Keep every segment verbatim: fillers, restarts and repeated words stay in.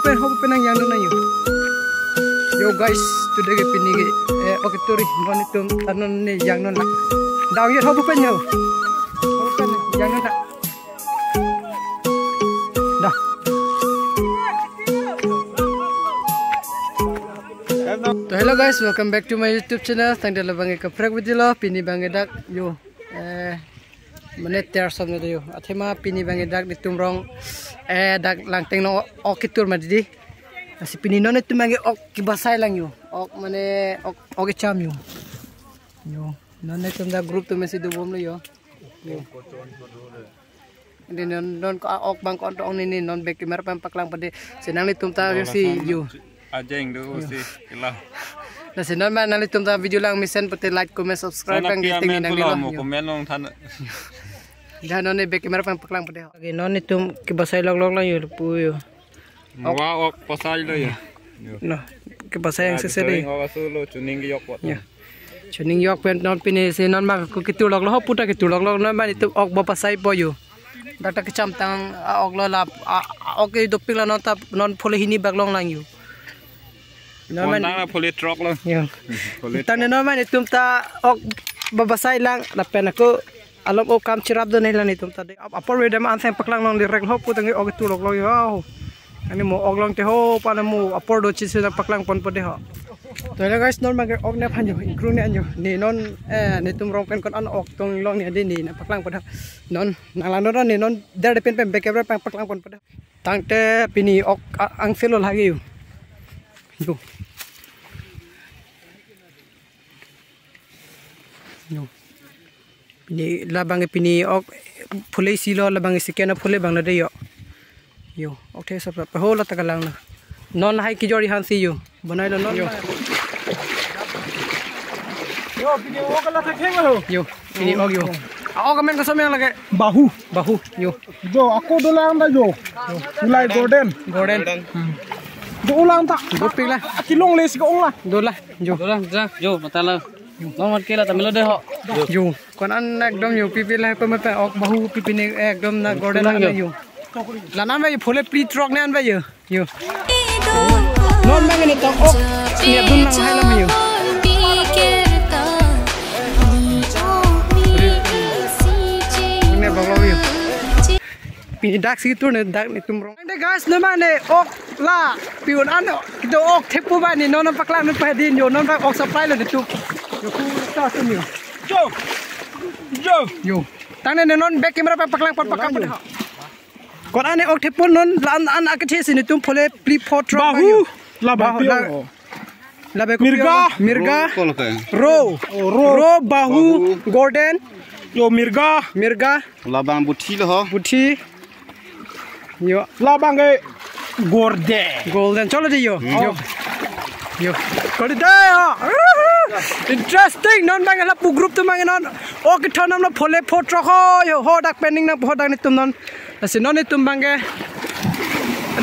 pen, hopu pen nangjangdun nang yo. Yo guys, today ke pini ke, eh, ok ketur non itum, ah, non ne jangdun nang. Dang yo hopu pen yo. Hopu pen jangdun nang. Dah. To hello guys, welcome back to my YouTube channel. Tangte labang ke kaprek video lo, pini abang ke dak yo. Eh, mane ter som ne do yo. Athema pini abang ke dak netum rong, eh, dak Langteng along ok ketur ma dei. Lasi pini non netum abang ke ok kebasai lang yo. Ok mane ok, ok kecham yo. Yo, non netum dak group atum si dobom lo yo. Yo. Dei non, non ko ok abang ko-an tong ne, non back camera pen paklang pade. Si nanglitum ta si yo. Ajeng do si kela. Lasi non ma nanglitum ta video lang mesen pute like, comment, subscribe. Sana lang pi ting amen nang pulo lo mo yo. Comment long than. Dah non ne back camera pen paklang pade. Okay, non netum kebasai lok lok lang yo pu yo. Mo ok pasai lo yo. Yo. No, kebasai yang seseri. Drawing ok asu lo chuning yok pot. Yo. Chuning yok pen non pini si non ma ko ketur lok lo, hopu ta ketur lok lo, non ma netum ok bo pasaipo yo. Dak ta kecham tang, ah, ok lo la, ah, ah, ok ke dopik la non ta, non phule hini bak long lang yo. Non ma tang la phule trok lo. Yo. Phule tang trok. Non ma netum ta ok bo pasai lang, lapen ako alom ok kam cherapdun nang lang netum ta dei. Ap-, apor beda ma ansi paklang long direct hopu tangte ok ketur lok lo yo. Ani mo ok long te ho, pa na mo apor do chisi nangpaklang pon pade ho. To hello guys, non abang ke ok ne aphan yo, ingkrung ne an yo. Ne non, eh, netum rong pen ko-an ok tong long ne dei ne nangpaklang pade ho. Non, nang langdun ne non, der de pen pen back camera pen paklang pon pade ho. Tangte pini ok a-, angselo lagi yo. Yo. Yo. Pini labang ke pini ok phule isi lo, labang ke second phule abang lo dei yo. Yo, ok the sap sap ho lo ta kalang lo. Non lahai kejor han si yo. Banai lo non. Yo. Yo, pini ok la thek thek lo. Yo, pini ok yo. Ah, ok amen koson amen lake? Bahu. Bahu, yo. Jo, ako dolang ta jo. Ulai Golden. Golden. Hmm. Jo ulang ta. Dopik la. Akilong le si ko ong la. Do la, jo. Do la, ja, jo, mata la. Non mat ke la ta melo dei ho. Yo. Ko-an ekdom yo pipi la ko mata ok Bahu pipi ne ekdom na Golden lang na yo. Yo. La nam ve phule phli trok ne an ve yo. Yo. Non abang ne ta ok. Ne dun nang hai lam yo. Ne bang lo yo. Pini dak si tur ne dak netum rong. Ante guys, non abang ne ok la pi un-an kedo ok thepo abang ne non nangpaklang non pahedin yo, non abang ok supply lo netum. Yo ku ta sum yo. Jo. Jo. Yo. Tangte ne non back camera pen paklang pon paklang pon ha. Ko-an ne ok thepo non la an an akethe si netum phule phli pho trok Bahu. Yo. La Bahu, Bahu, la. La. Labe kopi Mirga. Mirga. Ro ko lo ke? Ro. Oh, ro. Ro, Bahu, Bahu. Golden. Yo, Mirga. Mirga. Labang Buthi lo ho. Buthi. Yo. Labang ke Golden. Golden. Cholo dei yo. Hmm. Yo. Yo. Kali dei yo. Interesting. Non abang lapu group atum abang non. Ok kethon nam lo phule pho trok ho. Yo, ho dak pending nang ho dak netum non. Lasi non netum abang ke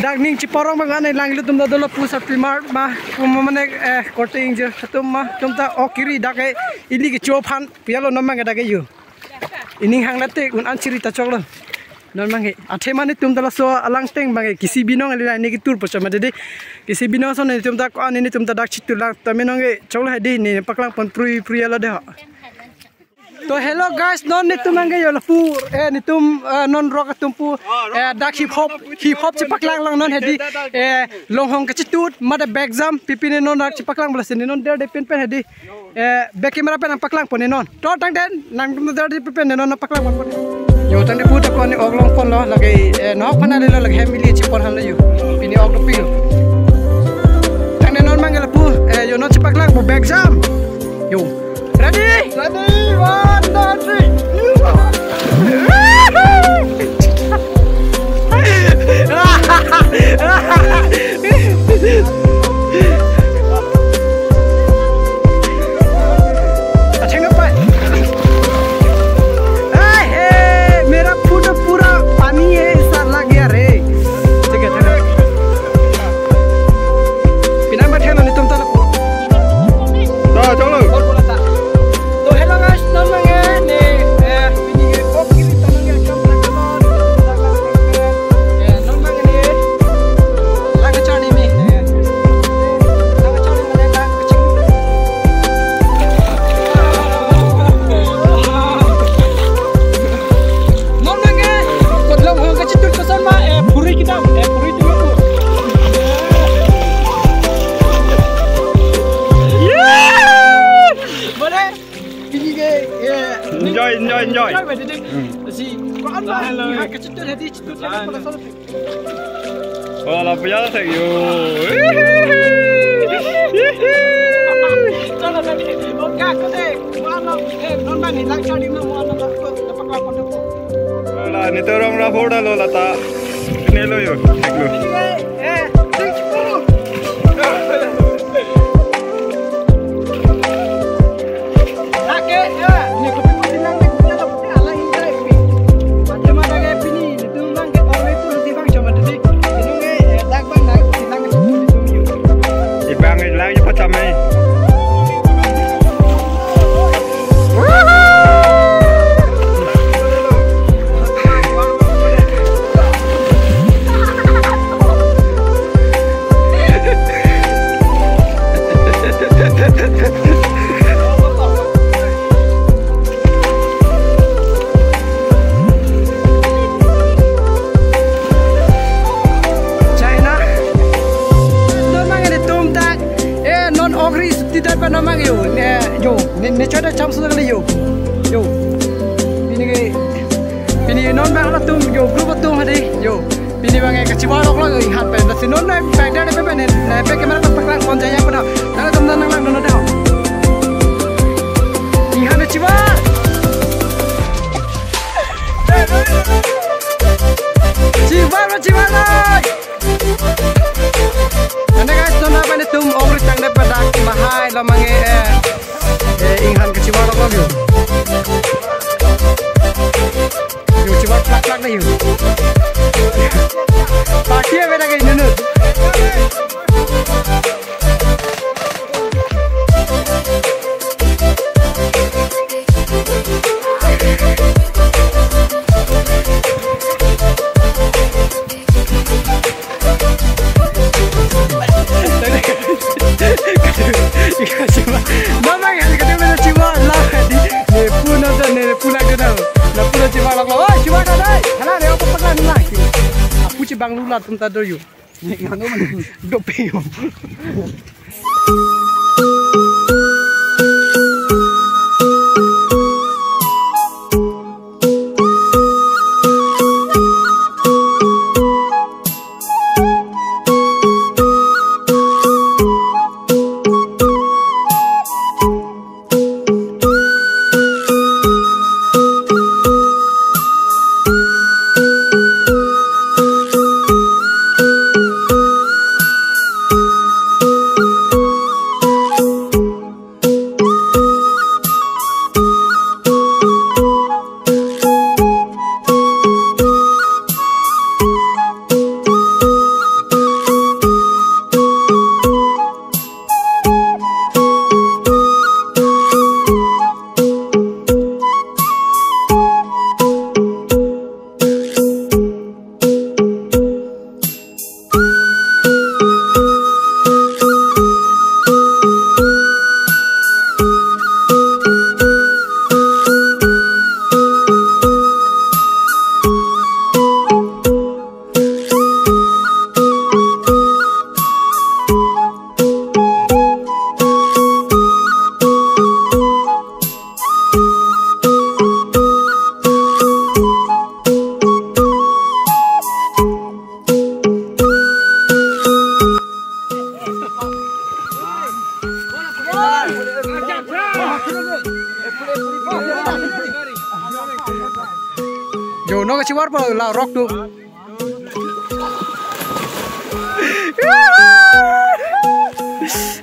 dak ning chiporong abang ne langli atum ta dolo pu sarpi mar ma, pu ma mane, eh, korte ingjir atum ma, atum ta ok kiri dak ke ili kecho aphan pu ya lo non abang ke dak ke yo. Ining hang late un-an chiri ta choklo. Non abang ke athema netum ta laso alangteng abang ke K C B Nong ali la ne ketur po chama dei. K C B Nong ason netum ta ko-an netum ta dak chitur lang ta me nong ke choklo hedi ne paklang pon prui prui ya lo dei ho. To hello guys, non netum abang ke yo lapu, eh, netum, eh, non rok atum pu, eh, dak hip hop, hip hop chepaklang lang non hedi, eh, longhong kachitut, mate back jump, pipi ne non dak chepaklang bala si ne non der de pen pen hedi, eh, back camera pen nangpaklang pon ne non. To tangte nangtum der de pen pen ne non nangpaklang pon pon. Yo tangte pu ta ko-an ne ok long pon lo lake, eh, nok pana le lo lake hem ili chepon han lo yo. Pini ok dopik lo. Tangte non abang ke lapu, eh, yo non chepaklang pu back jump. Yo. Ready? Ready? One, two, three. Achhe nga pai. Hey, hey, mera foot pura pani hai, aisa lagya re. Thik hai, thik hai. Hello. Kachetut hadi chetut hadi pada solo. Oh, la punya sa yo. Solo tadi. Oke, aku deh. Mau ano? Eh, non bang ni lang sa di mana mau ano? Dapat apa tu? Lo la, neli terang ra photo lo la ta. Neli lo yo. Thek lo. Eh, eh, thank you. Lake, eh, ne kopi putih lang, ne kopi putih ala hingga ipi. Macam ada kayak pini, itu lang ke orang itu nanti bang cuma duduk. Itu nge, eh, dak bang, dak, itu lang itu, itu yuk. Ibang lang cepat sama. China. Non mang netum dak. Eh, non ok ri suti dak pa non mang yo. Ne, yo. Ne, ne choda cham su kali yo. Yo. Pini ke, pini non bang atum yo, group atum hadi yo. Pini bang ke kachivar lok lo yo, inghan pen. Lasi non na bang dak pen pen ne, ne pe camera ta paklang kon jaya puna. Nang tum nang lang non dak. Inghan chivar. Chivar lo, chivar lo. Ante guys, non na bang netum ok ri tangdet pada mahai lo mang ke, eh, eh, inghan kachivar lok lo yo. Yo, chivar plak plak na yo. Pati ya beda kayak nunu. Mama yang kata mana chivar la di. Ne puna tu, ne puna kena. Na puna chivar lok lo. Oh, chivar ka dai. Hala ne apa pernah lagi. Aku cibang lula tum ta do yo. Doping. Jo, non kachivar po la rok tu.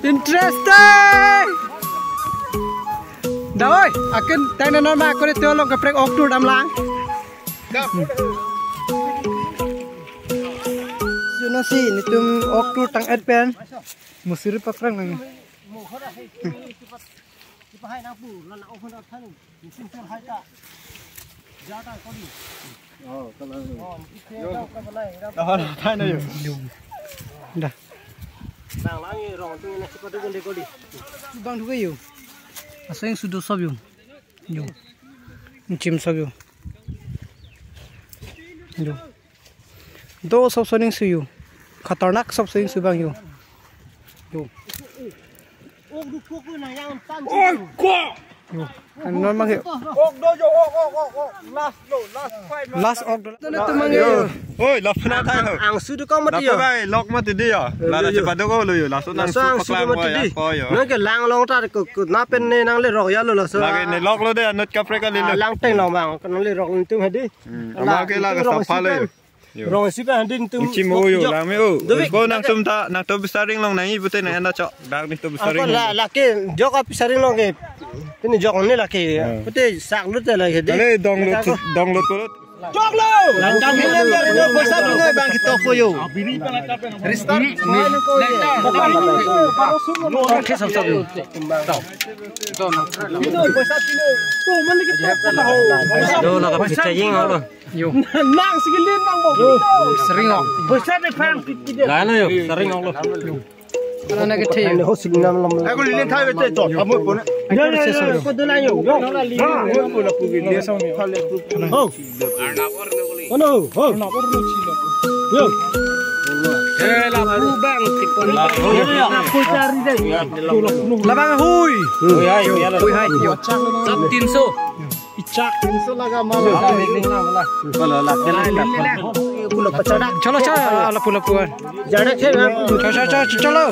Interesting. Dawai, akin tang na non ma kore tio long kaprek ok tur dam lang. Jono si netum ok tur tang-et pen. Musiri pakrang lang. Oh, kalang. Oh, thai na yo. Dah. Bang thu ke yo. Aseng sudo sab yo. Yo. Chim sab yo. Yo. Do sab soning su yo. Khatarnak sab soning su bang yo. Yo. Oi, ko! Yo. An non mangke. Ok do yo, ok, ok, ok, ok. Last lo, last five. Last ok do. Tone tum mangke. Yo. Oi, lap na thai ho. Angsu do kong mati yo. Lap bai, lok mati di yo. Yo, lap yo, yo. Cepat do ko lo yo. Laso nang laso su angsu paklang mati ko ya, di ko yo. Nang ke lang long ta ko, ko na pen ne nang le rok ya lo laso. Lagi ne lok lo de, anut kaprek kali lo. Ah, lang teng long bang, ko nang le rok nang tum hadi. Hmm, ama ke la tum ka rok sapha le yo. Yo. Rong isi pa handin tum. Inchi mo yo, yo. Lang me o. Dobi. Ko nangtum ta, nangtum bisaring long nang i pute nang anda chok. Dang ni tum bisaring. Ako la, lake, jok ap bisaring long ke. Ini jok ni lake. Ya. Pute sak lut te lake di. Ale dong lut, dong lut ko lut. Jok lo. Langkang ni le ni poisa ni bang kita ko yo. Restart. Oke, sab, sab yo. Pino, poisa pino. Tu mana kita ho. Do na ka picture jing alo. Yo. Nang sigilin bang bo. Sering ok. Bosa de phang kit kit de. Lah na yo, sering ok lo. Karena ke the. Ho sigilin lam. Aku lilin thai bete to. Kamu pun. Ya, ya, ya. Ko de la yo. Yo. Ha, ho pun aku gini. Ho. Ono, ho. Yo. Eh, la pu bang tipon. La pu cari de. Labang hui. Hui hai. Hui hai. Yo. Sab tinso. Ichak. Tinso laga mala. Mala, mala. Mala, la, la, la, la. Pula pachadak. Cholo, cholo, ala pula puan. Jadak se na. Cholo, cholo, cholo, cholo.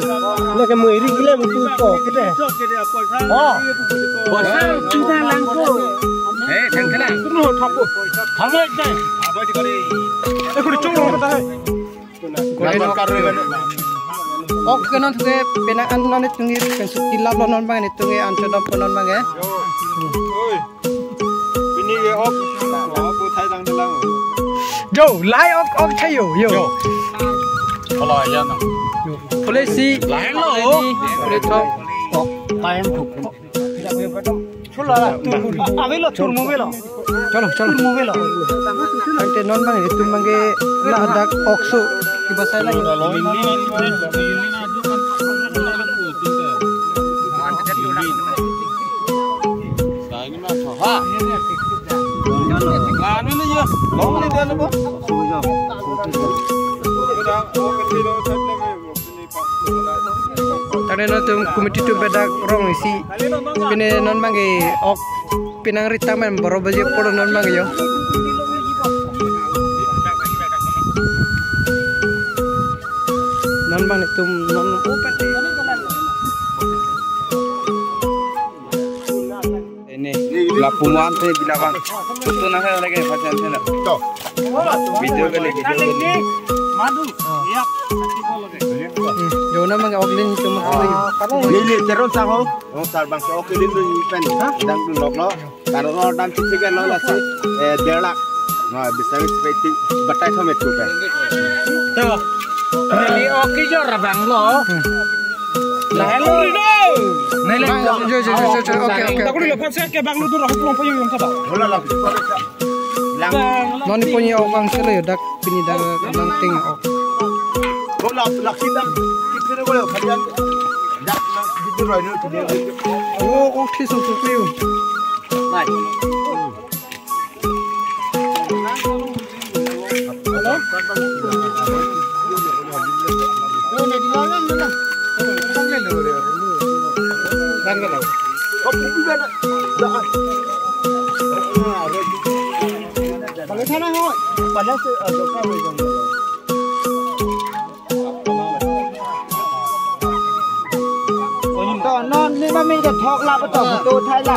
Lake muiri gile mu pu ko kete. Oh. Bosa kita langko. Eh, thang thela. Kuno thapo. Thapo ekdai. Thapo di kali. Eh, kuno cholo ko ta. Kore non ok ke non thuke penang an non tungi ri pensi kilap lo non bang ni tungi an chodom po non bang e. Oi. Pini ke ok. Apa thai tang telang. Jo, lai ok ok thayo yo. Yo. Kalau ya nang. Yo. Boleh si. Lain lo. Boleh thok. Ok, lain thok. Cholo la, tur, avelo, tur mo avelo. Cholo, cholo. Tur mo avelo. Ante non bang, itum bang ke ladak okso kibasai lagi. Tangte non tum committee tum bedak rong isi. Pine non bang ke ok pinang ritang men baro baje polo non bang yo. Non bang tum non open. Ini lapu mo ante bilabang. Foto na hai lagi pasan sana. To. Video kali, video kali. Madu. Yap. Hmm, jona mang oglin cuma kali. Neli teron saho. Oh, sarbang so oglin tu ikan. Hah? Dang tu nok lo. Karo lo dam chichi kan lo lasi. Eh, der lakh. Nah, bisa ni seperti batai kami tu kan. To. Neli oki jo rabang lo. Hmm. Lah, hello. Neli. Bang, jo, jo, jo, jo, jo, oke, oke, oke. Takuri lo, kan saya ke bang lu tu rahut long payu yang kata. Hola lah. Lang. Non ni ponyi ok bang sele dak pini dak lang ting ok. Ko la la kita kita ko le kalian. Dak na gitu roi no tu. Oh, ok thi so so piu. Hello? To non ni ma mi ke thok la to to thai la.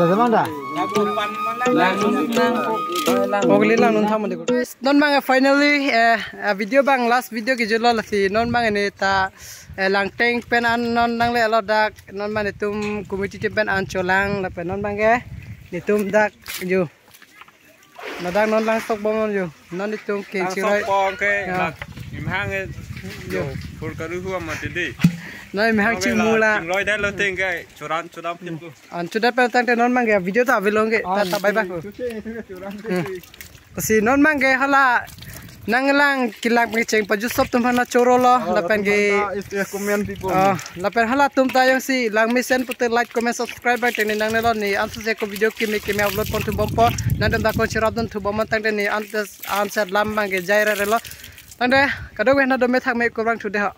Jajaman da? Pokli lang nun tham mandi. Non abang finally, eh, eh, video abang last video kejutlo, lasi non abang neta, eh, Langteng pen an non nanglelo dak, non abang netum committee team pen an cholang lapen non abang ke netum dak jo. Ladak non langsok bom jo. Non netum ke chiroi. Langsok bom ke. Ya. Lak imhang e jo. Jo. Pur karu hua mati di. Non imhang chingmula. Chingloi dai lo teng ke churan churam pintu. An chuda pen tangte non abang ke video ta avelong ke. Ta ta bye bye. Chuche itu ke churan pintu. Lasi non abang ke hala nanglang kelang kecheng pajusop atum aphan chorolo lapen ke. Comment people. Oh, lapen halatum ta jongsi lang mesen pute like, comment, subscribe abang teng ne nangnelo, ne ansose ko video kimi kimi upload pon thu bompo, nangtum ta kon cherap dun thu bom tangte ne antes answer lam abang ke jai rarelo. Tangte kadokave nado me thak me kurang thu de ho.